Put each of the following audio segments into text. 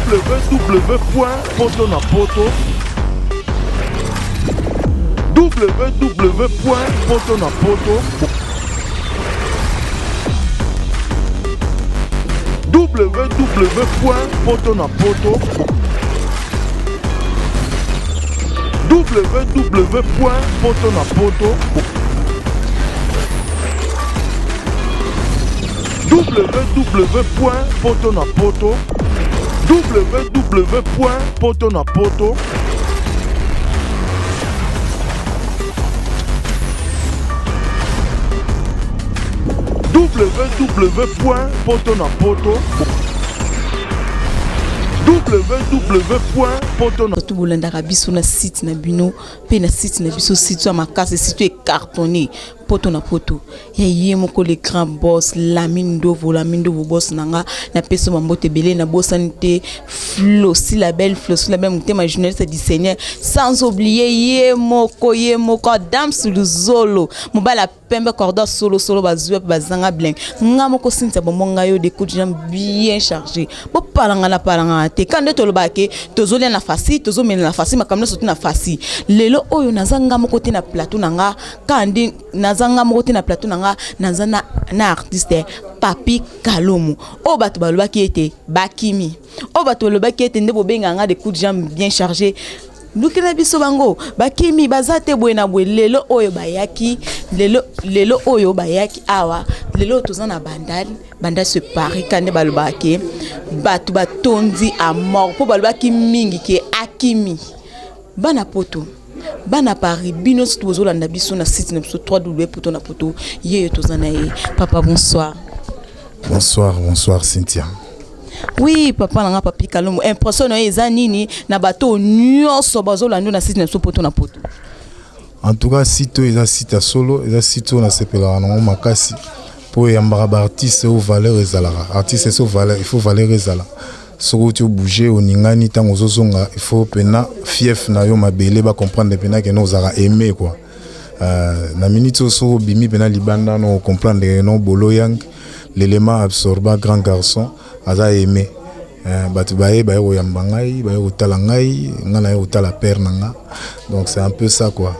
www poto na poto, www poto na poto, www poto na poto, www poto na poto, www poto na poto, www poto na poto. www poto na poto, www poto na Surtout bolandaka biso na site na bino mpe na site na biso, site ya makasi, site ecartonné, Poto na Poto, ya ye moko le grand boss Lamine Ndovo. Lamine Ndovo, boss na nga, napesi bambote ebele. Nabosani te Flosi la belle, Flosi la belle motema, journaliste du Seigneur, sans oublier ye moko, ye moko Adams Luzolo, mobali pembe, cordon solo solo, bazwi mpe bazanga bling. Nga moko Cynthia Bombo, ngai oyo de coup de jambe bien chargé. Bopalanga na palangana te, ka nde tolobaka ke tozolia na fasi, tozomela na fasi, makambo nyonso te na fasi. Lelo oyo naza nga moko te na plateau na nga, ka nde naza nga moko te na plateau na nga, naza na artiste Papi Kalomo, oyo bato balobaki ete bakimi, oyo bato balobaki ete nde bobengaka nga de coup de jambe bien chargé, lukela biso bango, bakimi, baza te boye na boye. Lelo oyo bayaki, lelo, lelo oyo bayaki awa. Lelo oyo toza na Bandal, Bandal se Paris, ka nde balobaka ke bato batondi à mort mpo balobaki mingi ke akimi. Bana Poto, bana Paris, bino surtout bozolanda biso na site na biso 3W Poto na Poto, ye toza na ye. Papa, bonsoir. Bonsoir, bonsoir Cynthia. Oui, papa na nga Papi Kalombo, impression na ye eza nini na bato nyonso bazolanda na site na biso Poto na Poto? En tout cas, site oyo eza site ya solo, eza site oyo nasepelaka nango makasi mpo eyambaka baartiste oyo valeur ezalaka. Artiste so valeur, il faut valeur ezala. Soki outi obouge, oningani, ntango ozozonga, il faut mpena fief na yo mabele bacomprendre mpena kene ozalaka aimé quoi. Na minute oyo, soki obimi mpena libanda, no ocomprendre ke no Bolo Yang, l'élément absorbant, grand garçon, aza aimé. Bato baye koyamba ngai, baye kotala ngai, ngai naye kotala père na nga. Donc c'est un peu ça quoi.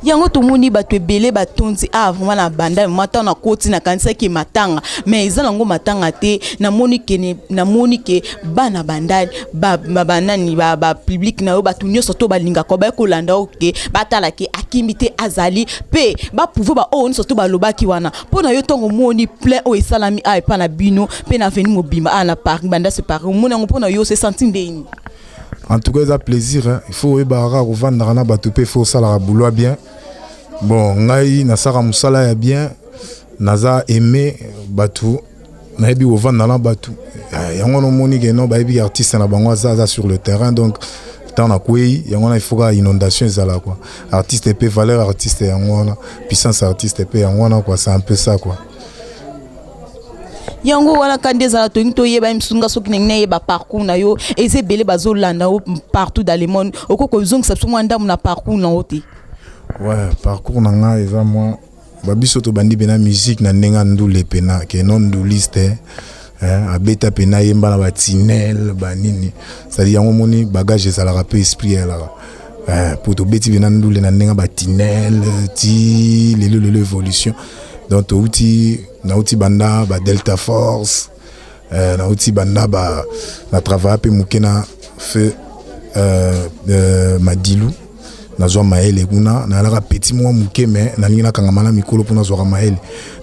Yango tomoni bato ebele batondi ah vraiment na banda mata. Nakoti, nakanisaki matanga, mais eza nango matanga te. Namoni ke namoni ke bana Bandali, banani, bapublic na yo, bato nyonso to balingaka, baye kolanda yo ke batala ke akimi te, azali mpe baprouve baoyo nyonso to balobaki wana. Mpo na yo, ntongo omoni plein oyo esalami awa epa na bino mpe na avenue mobimba awa na Paris, Banda se Paris, omoni yango, mpo na yo se senti ndeni? En tout cas, eza plaisir, hein. Il faut oyebaka kaka kovandaka na bato mpe il faut osalaka boulot bien. Bon, ngai nasalaka mosala ya bien, naza aimé bato, nayebi kovanda na bato. Yango wana omoni ke no bayebi artiste na bango aza sur le terrain. Donc ntango nakwei, yango wana il faut kaka inondation ezala quoi. Artiste mpe valeur, artiste yango wana puissance, artiste mpe yango wana quoi. C'est un peu ça quoi. Yango wana ka nde ezala. Tolingi toyeba ye mosunga, soki ndenge nayeba parcours na yo, eza ebele bazolanda yo partout dans le monde. Okoki kozongisa biso mwa ndambo na parcours na yo te? Ouais, parcours na ngai eza mwa babiso tobandi mpena musique na ndenge ya ndule mpena ke no nduliste abeta mpena, yemba na batinel banini, c'est-à-dire yango omoni bagage ezalaka mpe esprit ezalaka po tobeti mpena ndule na ndenge ya batinel ti lelo. Lelo évolution, donc touti, nauti banda ba Delta Force, nauti banda ba na travailla mpe moke na feu Madilu. Nazwa mayele kuna, nayalaka petit mwa moke, mais nalingi nakangama na mikolo mpo nazwaka mayele.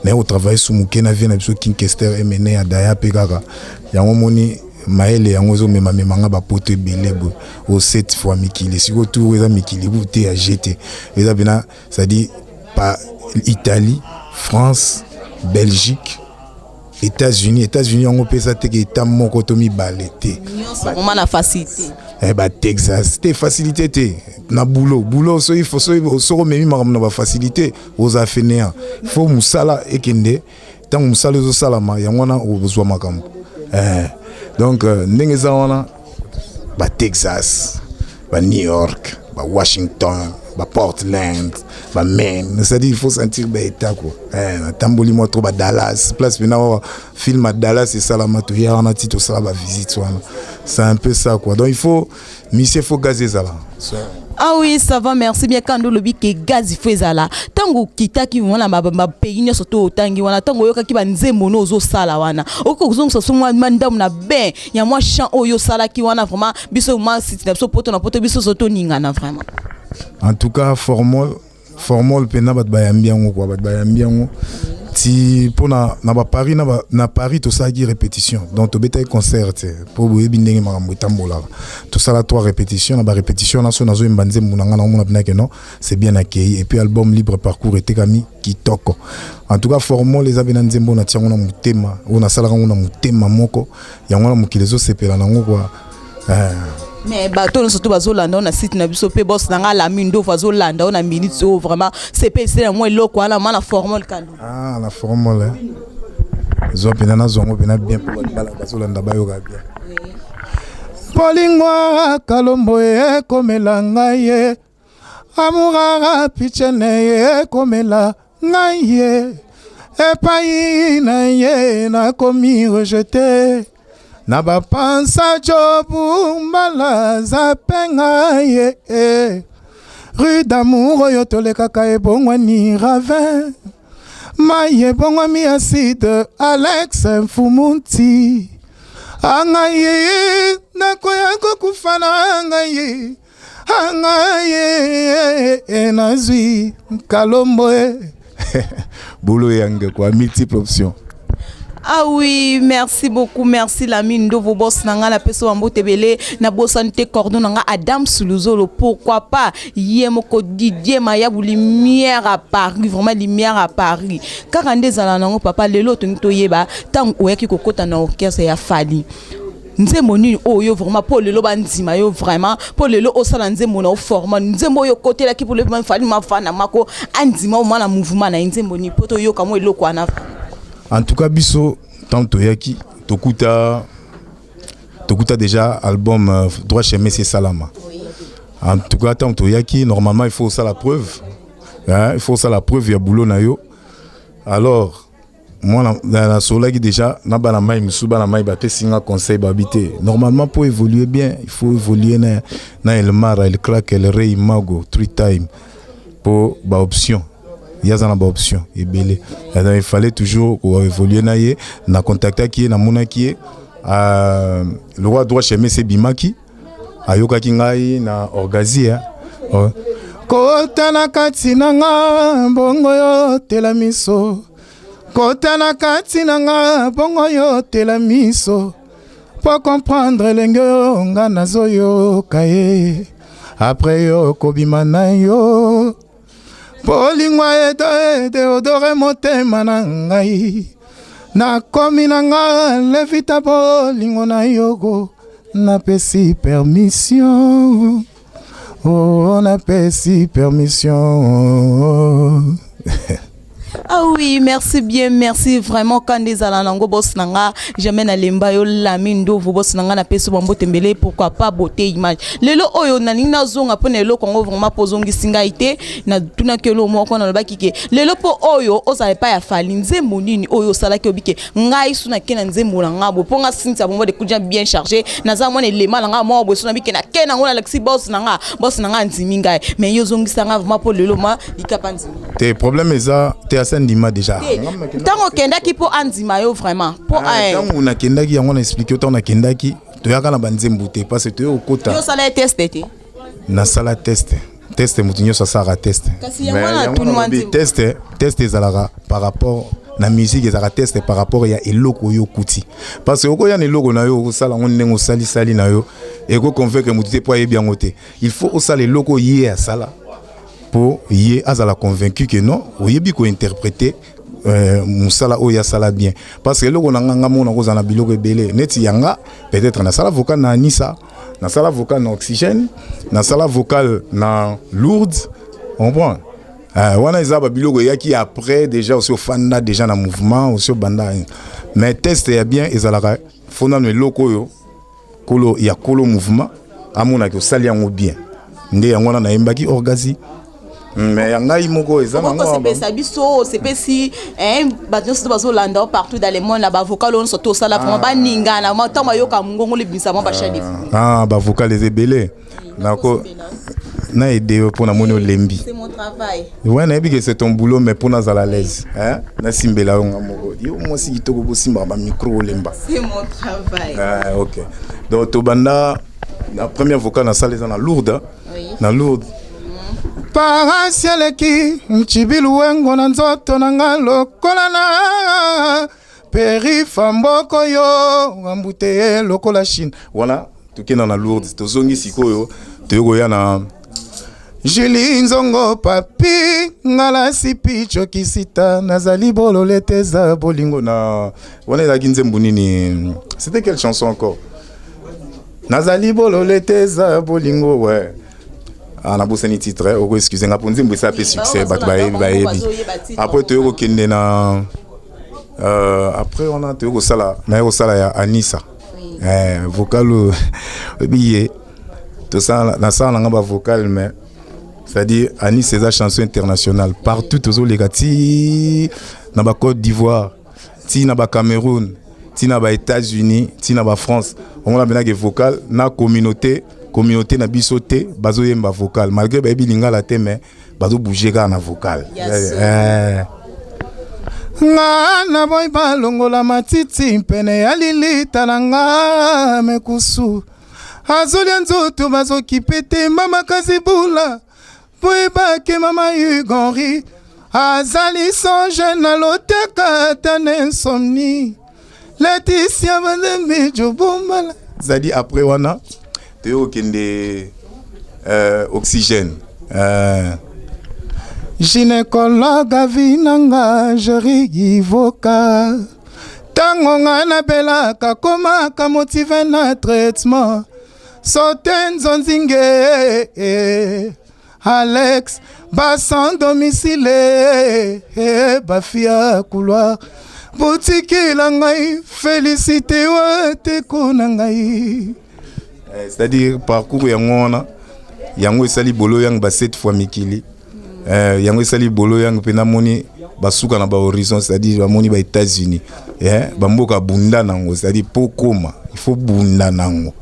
Naye kotravaille su moke na vie na biso King Kester Emene ya Daya mpe kaka yango omoni mayele yango ezomemamema nga bapoto ebele boye o sept fois mikili. Sikoyo tour eza mikili ku te ya gt, eza mpena, c'est-à-dire pa Italie, France, Belgique, États-Unis. États-Unis yango mpe eza teke eta moko to mibale te. Vraiment na facilité. Batexas te, facilité te na boulot. Boulot, soki soki omemi makambo na bafacilité, oza fainéant. Faut mosala ekende. Ntango mosala ezosalama, yango wana ozwa makambo. Donc ndenge eza wana, batexas, banew York, bawashington. Ba Portland, ba Maine, c'est-à-dire il faut sentir baétat quoi. Natamboli mwa trop, ba Dallas, place mpena oyo film ya Dallas esalama. Toya wana ti tosala bavisite wana, c'est un peu ça quoi. Donc il faut monsieur, faut gaz ezala. Ah oui, ça va, merci bien. Quand olobi ke gaz il faut ezala, ntango okitaki wana bapays nyonso to otangi wana, ntango oyokaki banzembo no ozosala wana, okoki kozongisa so mwa ndambo na ben ya mwa chant oyo osalaki wana? Vraiment biso mwa site na biso Poto na Poto, biso so toningana vraiment. En tout cas, Formol, Formol mpena bato bayambi yango quoi. Bato bayambi yango ti mpona na baparis na Paris tosalaki répétition. Donc tobetaki concert te mpo boyebi ndenge makambo etambolaka. Tosala trois répétition. Na barépétition na so nazoyemba nzembo na ngai, naomona mpena ke non, c'est bien accueilli. Et puis album Libre Parcours etekami kitoko. En tout cas, Formol eza mpe na nzembo natia yango na motema, oyo nasalaka yango na motema moko. Yango wana mokili ezosepela nango quoi. Mais bato nyonso to bazolanda oyo na site na biso mpe boss na nga Lami Ndofu azolanda oyo na minute oyo, vraiment sepelisi na mwa eloko wana ma na Formol Kando. Ah, na Formol zwa mpena, nazwa yango mpena bien mpo bala bazolanda bayoka bien. Bolingwa kalombo ekomela ngai ye, amurara pichene ekomela ngai ye, epai na ye nakomi rejeté na bapansa jobu mbala zape ngai ye eh. Rue d'amour oyo tolekaka ebongwani ravin, mai ebongwami acide. Alex Mfumunti angai nakoya kokufa na ngai angai nazwi kalombo e bolo yange quoi, multiple option. Ah oui, merci beaucoup, merci Lami Ndovo, boss na nga na peso bambote ebele, na bosani te cordon na nga Adam Suluzolo, pourquoi pas ye moko Didier Mayabu, lumière à Paris, vraiment lumière à Paris. Kaka nde ezala nango papa. Lelo tolingi toyeba, ntango oyaki kokota na orchestre ya Fally, nzembo nini oyo vraiment mpo lelo bandima yo, vraiment mpo lelo osala nzembo na oforma nzembo oyo okotelaki mpo lelo Fally mafanda mako andima o mwana mouvement na ye, nzembo nini mpo toyoka mo eloko wana? En tout cas, biso ntango toyaki, tokuta déjà album Droit Chemin c'est salama. En tout cas, ntango toyaki, normalement il faut osala preuve, hein, il faut osala preuve ya boulot na yo. Alors moi nasolaki déjà na bana mai mosusu, bana mai bapesi nga conseil, babi te, normalement pour évoluer bien, il faut évoluer na Elmara, El Crack, El Rey Mago three time po baoption ye aza na baoption ebele. Donc il fallait toujours koévoluer na ye. Na contactaki ye, namonaki ye le roi Droit Chemin se ebimaki, ayokaki ngai na orgazie oh. Kota na kati na nga bongo yo tela miso, kota na kati na nga bongo yo tela miso po comprendre elenge oyo nga nazoyoka ye. Après yo kobima na yo bolingwa edo edeodore motema na ngai, nakomi na nga levita bolingo na yogo, napesi permission, oh, napesi permission. Ah oui, merci bien, merci vraiment. Quand ezala nango boss na nga, jamais na lemba yo Lami Ndovu, boss na nga na peso bambote mbele, pourquoi pas beauté image. Lelo oyo nalingi nazonga mpo na eloko yango vraiment mpo ozongisi ngai te. Natunaki eloko moko, nalobaki ke lelo mpo oyo ozala epai ya Fally, nzembo nini oyo osalaki obi ke ngai so nake na nzembo na nga boye mpo nga Cynthia Bombo de kudia bien chargé, naza mwana elema na nga moko boye, so nabi ke nake nango, nalakisi boss na nga, boss na nga andimi ngai. Mais yo ozongisa nga vraiment mpo lelo ma likapa ndimi. Te, problème eza te, asa ndima déjà. Ntango okendaki mpo andima yo vraiment mpo Ntango nakendaki, yango na expliquer, ntango nakendaki toyaka na banzembo te parce que toye kokota. Yo osala ye test te? Nasala test. Test, moto nyonso asalaka test. Kasi yango wana natuni mwa nzembo. Test ezalaka par rapport na musique, ezalaka test par rapport ya eloko oyo okuti, parce que okoya na eloko na yo, okosala yango ndenge osalisali na yo, ekoconvaincre motu te mpo ayebi yango te. Il faut osala eloko oyo ye asala mpo ye azala convaincu que non, oyebi kointerpréter mosala oyo asala bien. Parce que eloko na nga, nga mona kozala na biloko ebele neti yanga, peut-être nasala vocal na Anisa, nasala vocal na Oxygène, nasala vocal na Lourdes, comprend? Wana eza babiloko eyaki après, déjà osi ofanda déjà na mouvement, osi obanda. Mais test ya bien ezalaka fo nano eloko oyo kolo ya kolo mouvement amonaki osali yango bien. Nde yango wana nayembaki Orgazi. Mais ya ngai moko eza nango. Osepelisa biso, osepesi bato nyonso to bazolanda yo partout dans le monde na bavocal oyo nyonso to osala, vraiment baningana ntango bayoka mongongo lebimisa mwa bachair de poule. Ah, bavocal eza ebele. Nako na aide yo mpo namoni olembi. C'est mon travail. Ouais, nayebi ke c'est ton boulot, mais mpo nazala à l'aise, hein? Nasimbela yo nga moko. Yo mwasi kitoko, bosimbaka bamicro, olemba. C'est mon travail. Ah, ok, donc tobanda na première vocal nasala, eza na Lourde. Oui. Na Lourde. Parasi eleki ntibilu wengo na nzoto na nga lokola na perifa mboko yo ambuteye lokola Chine. Wana tokenda na Lourde, tozongi sikoyo, toyei koya na Julie Nzongo Papi Ngalasi Picho Kisita, nazali bolole te, eza bolingo na wana. Ezalaki nzembo nini? C'était quelle chanson encore? Nazali bolole te, eza bolingo, ouais. Ah, nabosani titre, oko excuse nga mpo nzembo esa mpe succès, bato bayebi, bayebi. Après toyei kokende na après wana toyei kosala, naye kosala ya Anisa. Vocal oyo oyebi ye, nasala nanga bavocal, mais c'est-à-dire Anis eza chanson internationale partout. Tozoleka ti na bacôte d'Ivoire, ti na bacameroun, ti na baÉtats-Unis, ti na bafrance. Omona mpenaki vocal na communauté na biso te, bazoyemba vocal malgré bayebi lingala te, mais bazobouge kaka na vocal. Nga na boy balongola matiti mpene ya lilita na nga, mekusu azolia nzoto, bazokipe te. Mama Kazibula, boyebake mama Hugonri azali songe na loteka ata na insomnie. Leticia Bazembi Jobombala zali. Après wana toyei kokende oxygène. Gynécologue avi nanga Jeri Ivoka, ntango ngai nabelaka komaka motive na traitement sote nzonzinge Alex basan domicile bafia couloir botikela ngai félicité wateko na ngai. C'est-à-dire parcours yango wana, yango esali bolo yango ba sept fois mikili. Yango esali bolo yango mpe namoni basuka na bahorizon, c'est-à-dire bamoni ba États-Unis, bamboka bunda nango, c'est-à-dire po koma il faut bunda nango.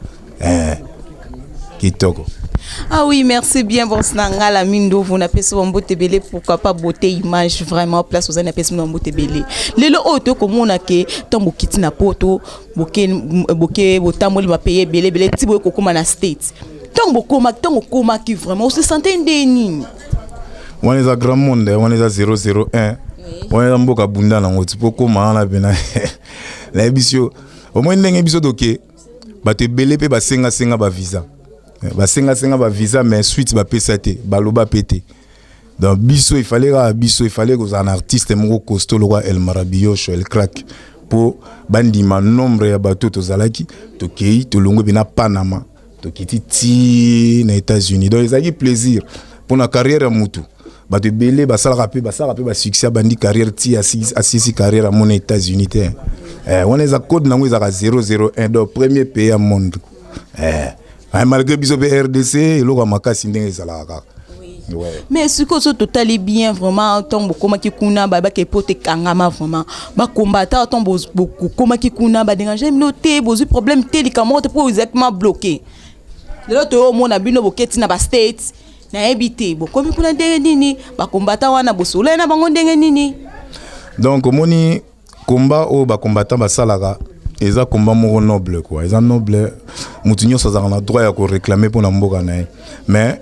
Kitoko. Ah oui, merci bien, boss na nga la Mindovu, napesi mbote ebele, pourquoi pas beauté image, vraiment place ozali, napesi mbote ebele. Lelo oyo tokomona ke ntango bokiti na poto, boke boke, botamboli bapays ebele ebele ti boye kokóma na State. Ntango bokomaki, ntango okomaki, vraiment ose sente nde nini? Wana eza grand monde, wana eza 001, wana eza mboka bunda nango ti mpo kóma wana mpena. Nayebi yo omoi ndenge biso toke, bato ebele mpe basengasenga bavisa, basengasenga bavisa, mais suite bapesa te, baloba mpe te. Donc biso ifale kaka, biso ifale kozala na artiste moko costaud lokola El Maravilloso, El Crack, mpo bandima nombre ya bato tozalaki. Tokei, tolongwe mpe na Panama, tokiti ti na États-Unis. Donc ezalaki plaisir mpona carrière ya mutu. Bato ebele basalaka mpe, basalaka mpe basuccès, abandi carrière ti asisi carrière, amona États-Unis te. Wana eza code nango, ezalaka 001, donc premier pays ya monde. Malgré biso mpe RDC eloko ya makasi ndenge ezalaka kaka. Ouais. Mais sikoyo so totali bien, vraiment ntango bokomaki kuna, bayebaki po te ekangama, vraiment bakombata. Ntango bokomaki kuna, badérange bino te? Bozwi problème te, likambo moko te, mpo exactement bloqué? Lelo toyomona bino boketi na bastates, nayebi te bokomi kuna ndenge nini, bakombata wana bosolai na bango ndenge nini? Donc omoni, combat oyo bacombattant basalaka eza combat moko noble quoi, eza noble. Motu nyonso azalaka na droit ya koréclame mpona mboka na ye, mais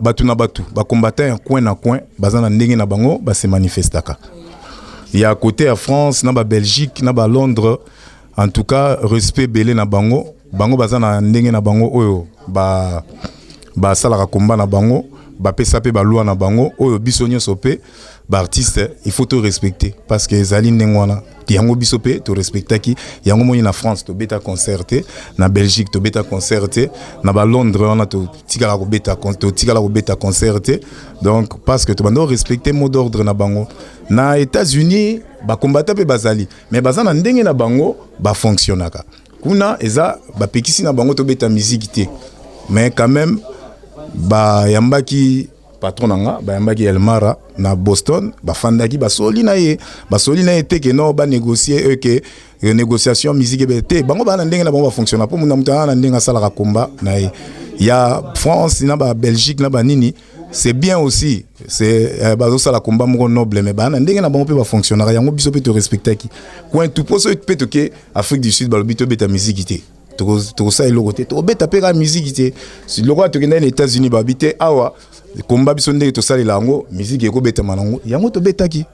bato na bato, bacombattant ya coin na coin, baza na ndenge na bango base manifestaka. Ya côté ya France na babelgique na balondres, en tout cas respect ebele na bango. Bango baza na ndenge na bango oyo basalaka combat na bango, bapesa mpe baloi na bango oyo biso nyonso mpe baartiste il faut to respecter, parce que ezali ndenge wana. Yango biso mpe torespectaki yango. Moni na France tobeta concert te, na Belgique tobeta concert te, na balondres wana totikala kobeta, totikala kobeta concert te. Donc parce que tobanda korespecte mot d'ordre na bango. Na États-Unis bakombata mpe bazali, mais baza na ndenge na bango bafonctionnaka kuna. Eza bapekisi na bango tobeta musique te, mais quand même bayambaki. Patron na nga, bayambaki Elmara na Boston, bafandaki, basoli na ye, basoli na ye te ke no banégocier ke négociation musique ebe te. Bango baa na ndenge na bango bafonctionner, mpo muna moto aza na ndenge asalaka komba na ye ya France na Babelgique na banini. C'est bien aussi, c'est bazosala komba moko noble, mais baa na ndenge na bango mpe bafonctionnaka yango. Biso mpe torespectaki coin tout mpo soki mpe toke Afrique du Sud, balobi tobeta musique te, tokosala eloko te, tokobeta mpe kaka musique te. Lokola tokendaki na États-Unis, babi te awa komba biso ndenge tosalela yango, musique ekobetama nango, yango tobetaki.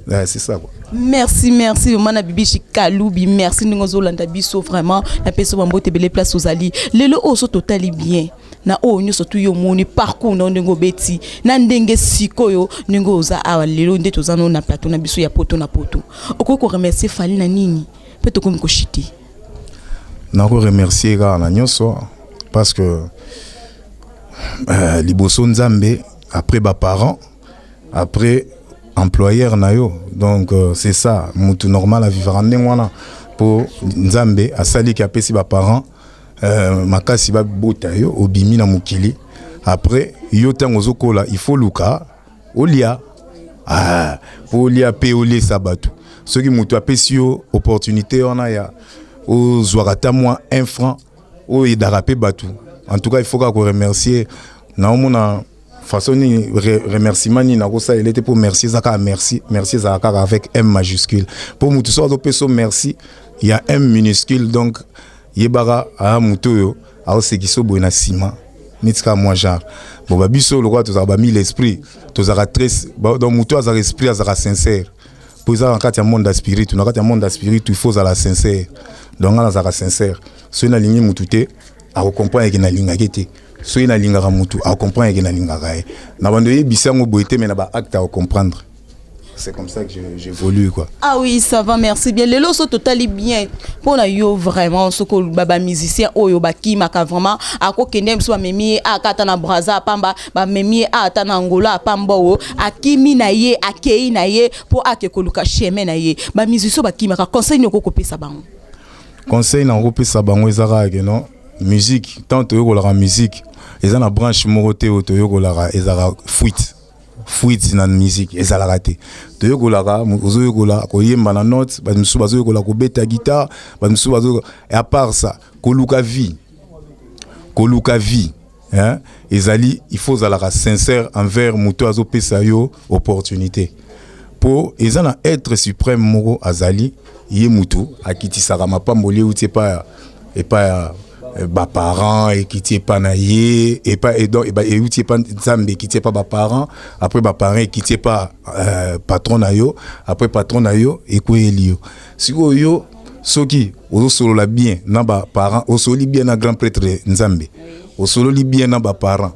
Ouais, c'est ça quoi. Merci, merci vraiment na Bibishi Kalubi, merci ndenge ozolanda biso. Vraiment napesi yo bambote ebele place ozali lelo oyo. So totali bien na oyo nyonso tu yo omoni parcours na yo, ndenge obeti na ndenge sikoyo, ndenge oza awa lelo, nde toza no na plateau na biso ya Poto na Poto, okoki koremercier Fally na nini mpe tokomi koshite? Nakoremercier kaka na nyonso parce que liboso Nzambe, après baparents, après employeur na yo. Donc c'est ça, mutu normal avivaka ndenge wana, mpo Nzambe asaliki, apesi baparents makasi babota yo, obimi na mokili. Après yo, ntango ozokola, il faut luka olia, ah, mpo olia mpe oliesa bato. Soki moto apesi yo opportunité wana ya ozwaka ata mwa 1 franc oyo edaka mpe bato, en tout cas il faut kaka koremercier. Naomona façon nini remerciement nini nakosalela te, mpo merci eza kaka merci. Merci ezalaka kaka avec M majuscule, mpo motu soki azopesa yo merci ya M minuscule, donc yebaka aya motu oyo aosekisa boye na nsima neti kaka mwa genre. Bon, babiso lokola tozalaka bamille esprit, tozalaka très, donc motu azalaka esprit, azalaka sincère, mpo eza na kati ya monde ya spiritu. Na kati ya monde ya spiritu, il faut ozala sincère. Donc nga nazalaka sincère. Soki nalingi mutu te, akocomprendre ke nalingaki te. Soki nalingaka mutu, akocomprendre ke nalingaka ye. Na bando oyebisi yango boye te, mais na baacte akocomprendre. C'est comme ça que j'évolue quoi. Ah oui, ça va, merci bien. Lelo so totali bien mpona yo vraiment, soki bamusicien oyo bakimaka vraiment, akokende biso, bamemi ye aka ata na Braza apamba, bamemi ye ata na Angola apamba, oyo akimi na ye, akei na ye mpo ake koluka chemin na ye. Bamusicien bakimaka, conseil nini okoki kopesa bango? Conseil na kopesa bango eza kaka ke non, musique, tant toyekolaka musique, eza na branche moko te oyo toyekolaka ezalaka fuite. Fuite na musique ezalaka te. Toyekolaka, ozoyekola koyemba na note, bato mosusu bazoyekola kobeta guitare, bato mosusu bazoyekola. À part ça, koluka vie, koluka vie, hein, ezali il faut ozalaka sincère envers moto azopesa yo opportunité, mpo eza na être suprême moko azali, ye mutu akitisaka mapamboli euti epai ya baparents, ekiti epa na ye, epa donc euti epa Nzambe, ekiti epa baparents, après baparents ekiti epa patron na yo, après patron na yo ekweyeli yo. Sikoyo yo soki ozosolola bien na baparents, osololi bien na grand prêtre Nzambe, osololi bien na baparents,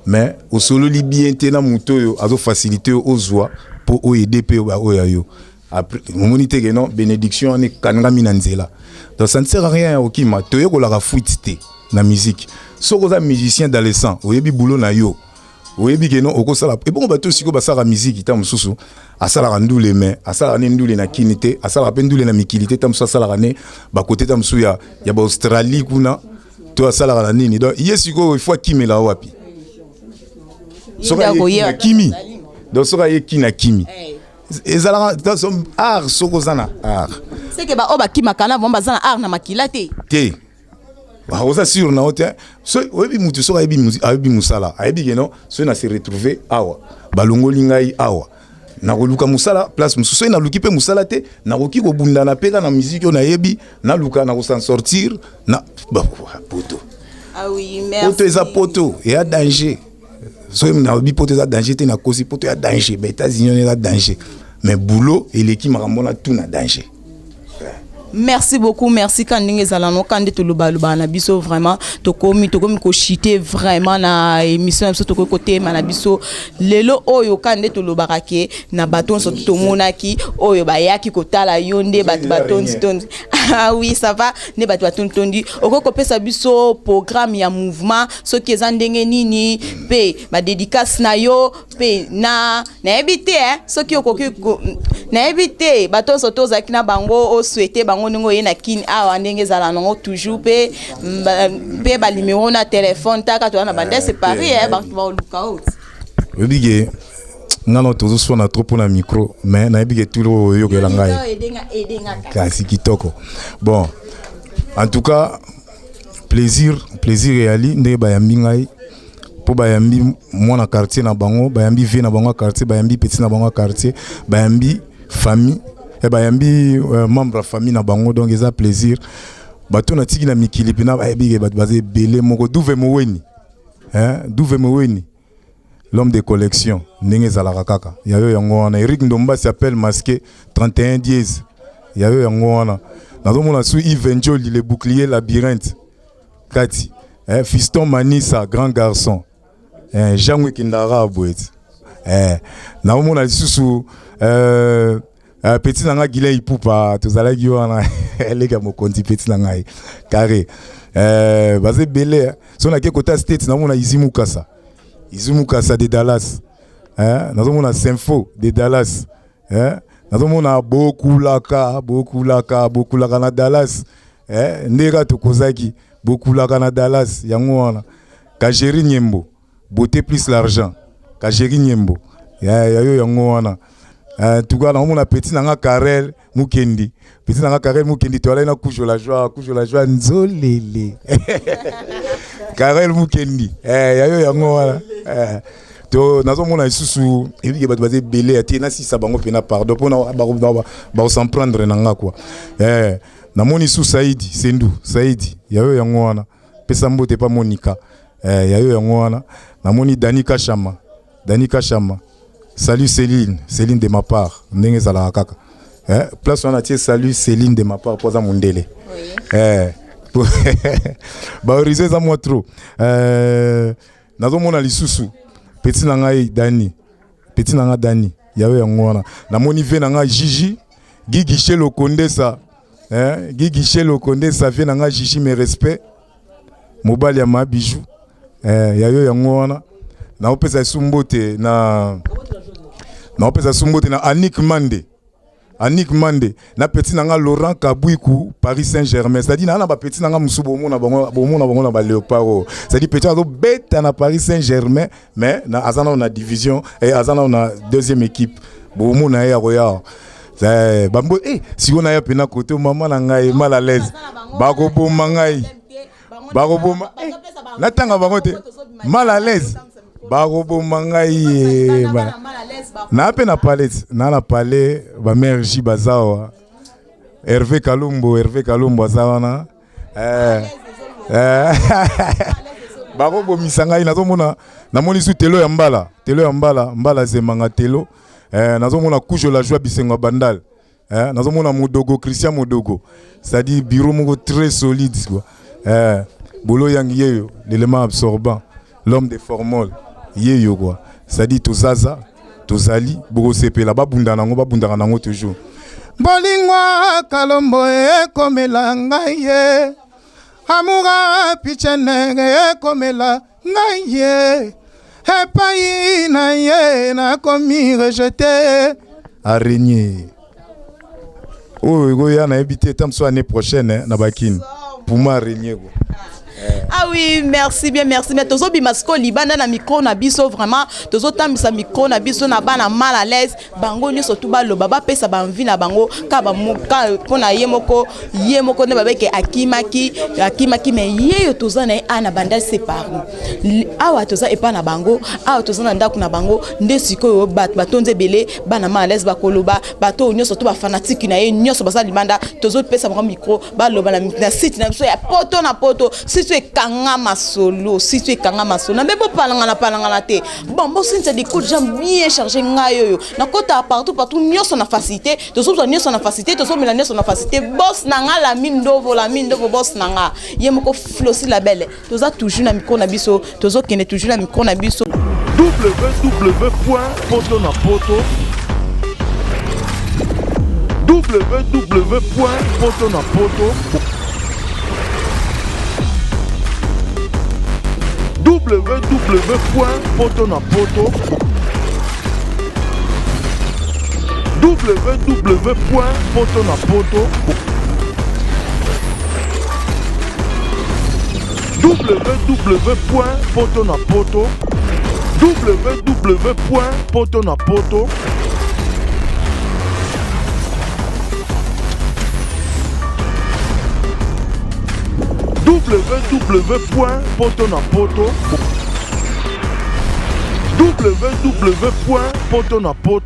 mais osololi bien te na moto oyo azofacilité yo ozwa mpo oaider mpe oyo ya yo. Après omoni te ke non, bénédiction wana ekangami na nzela. Donc ça ne sert à rien ya kokima. Toyekolaka fuite te na musique. Soki oza musicien dans le sang, oyebi boulot na yo, oyebi ke non, okosala ebongo. Bato sikoyo basalaka musique, ta mosusu asalaka ndule, mais asalaka ne ndule na kini te, asalaka mpe ndule na mikili te, ta mosusu asalaka ne bakote, ta mosusu ya baAustralie kuna, to asalaka na nini. Donc ye sikoyo il faut akimela wapi? Soki aye na kimi, donc soki aye kini, akimi, ezalaka art. Soki oza na art, seke baoyo bakimaka na bango baza na art na makila te. Te, oza sûr na yo te. So oyebi mutu, soki ayebi mosala, ayebi ke non, soki na se retrouve awa, balongoli ngai awa, nakoluka mosala place mosusu. Soki naluki mpe mosala te, nakoki kobundana mpe kaka na musique oyo nayebi, naluka nakosan sortir na poto. Ah oui, merci. Poto eza, poto eya danger. Soki nalobi poto eza danger te, nakosi. Poto ya danger, ba États-Unis wana eza danger, mais boulot eleki makambo wana tout na danger. Merci beaucoup, merci. Ka ndenge ezala no, ka nde tolobalobaka na biso vraiment, tokomi koshite vraiment na émission na biso. Tokoki kotema na biso lelo oyo, ka nde tolobaka ke na bato nyonso tomonaki oyo bayaki kotala yo, nde bato batondi tondi. Ah oui, ça va, nde bato batondi tondi. Okoki kopesa biso programme ya mouvement soki eza ndenge nini, mpe badédicace na yo mpe na nayebi te, eh, soki okoki, nayebi te, bato nyonso to ozalaki na bango, osouhaite bango ndenge oye na Kini awa, ndenge ezala nango toujours, mpe banimero na telefone taka toza na bandese Paris, eh, bato baoluka oyo. Oyebi ke nga na tozoswana trop mpona micro, mais nayebi ke tulu oyokela ngai kasi kitoko. Bon, en tout cas, plaisir, plaisir eyali ndenge bayambi ngai, mpo bayambi mwana quartier na bango, bayambi vie na bango ya quartier, bayambi petit na bango ya quartier, bayambi famille, bayambi membre ya famille na bango. Donc eza plaisir. Bato natiki na mikili mpena bayebi ke bato baza ebele moko. Duve Moweni, hein? Duve Moweni, l'homme de collection, ndenge ezalaka kaka yayo yango wana. Eric Ndombasi, appel masqué 31 dièse, yayo yango wana. Nazomona su Yves Njoli, le bouclier labyrinthe kati, eh, Fiston Manisa, grand garçon, eh, Jango ekendaka boye ti, eh, naomona lisusu petit na ngai Guilin Ipupa, tozalaki wana, eleki ya mokonzi, petit na ngai carré, baza ebele. So nake kota State, namona Izi Mukasa, Izi Mukasa de Dallas, nazomona Sympho de Dallas, nazomona Bokulaka, Bokulaka, Bokulaka na Dallas, nde kaka tokozaki Bokulaka na Dallas yango wana. Kageri Nyembo, beauté plus l'argent, Kageri Nyembo yayo yango wana. En tout cas, naomona petit na nga Karel Mukendi, petit na nga Karel Mukendi, toalai na Kujo la joie, Kujo la joie nzolele, Karel Mukendi, yayo yango wana. To nazomona lisusu ebike bato baza ebele ya te, nasisa bango mpena, pardon, mpona bakos'en prendre na nga quoi. Namoni su Saidi Sendu, Saidi, yayo yango wana, pesa mbote pa Monika, yayo yango wana. Namoni Dani Kashama, Dani Kashama, salut Céline, Céline de ma part, ndenge ezalaka kaka, place wana tie salut Céline de ma part, mpo aza mondele, bahorizon eza mwa trop. Nazomona lisusu petit na ngai Dani, petit na ngai Dani, yayo yango wana. Namoni ve na ngai Gigi, Gigi Shelo Kondesa, Gigi Shelo Kondesa, ve na ngai Gigi, mes respects, mobali ya ma bijou, yayo yango wana. Naopesa esu mbote na, naopesa su mbote na Anik Mande, Anik Mande, na petit na nga Laurent Kabwiku, Paris Saint-Germain. C'est-à-dire na ba petit na nga musu, bomona bango, bomona bango na ba Léopard oyo. C'est-à-dire petit azobeta na Paris Saint-Germain, mais na aza nano na division et aza nano na deuxième équipe. Bomona ye akoya. Bambo sikoyo naya pena kote mama na ngai mal à l'aise. Bakoboma ngai. Bakoboma natanga bango te, mal à l'aise, bakoboma ngai. Na mpe na palais, na palais, bamare J baza awa, Hervé Kalumbo, Hervé Kalumbo aza wana. Bakobomisa ngai. Nazomona, namoni su telo ya mbala, telo ya mbala, mbala zemanga telo, nazomona Kujo la joie, bisengo ya Bandal, nazomona Modogo, Christian Modogo, c'est-à-dire bureau moko très solide quoi. Bolo yangi yeyo, l'élément absorbant, l'homme de formol yeyo quoi. C'est-à-dire tozaza, tozali bokosepela, babunda nango, babundaka nango toujours. Bolingo Kalombo ekomela ngai ye, amour pichene ekomela ngai ye, epai na ye nakomi rejeté, araignée oyo ekoya, nayebi te, ta mosusu année prochaine na bakini puma araignée quoi. Ah oui, merci bien, merci. Mais tozobima sikoyo libanda na micro na biso, vraiment tozotambisa micro na biso na bana mal à l'aise, bango nyonso tu baloba, bapesa banvi na bango ka mpona ye moko, ye moko nde babeke akimaki, akimaki. Mais ye oyo toza na ye awa na Bandal Séparé awa, toza epai na bango awa, toza na ndako na bango nde sikoyo bato batondi ebele, bana mal à l'aise bakoloba. Bato oyo nyonso to bafanatike na ye nyonso baza libanda, tozopesa bango micro, baloba na site na biso ya Poto na Poto. Site ekanga masolo, site ekanga masolo na mbe, bopalangana palangana te. Bon, bosinisa des coups de jambe bien chargé. Ngai oyo nakota partout partout, nyonso na facilité, tozozwa nyonso na facilité, tozomela nyonso na facilité. Boss na nga Lami Ndovo, Lami Ndovo, boss na nga ye moko Flosi Labele, toza toujours na micro na biso, tozokende toujours na micro na biso. www poto na poto, www poto na poto, www poto na poto, www poto na poto, www poto na poto. www poto na poto www poto na poto www poto na poto.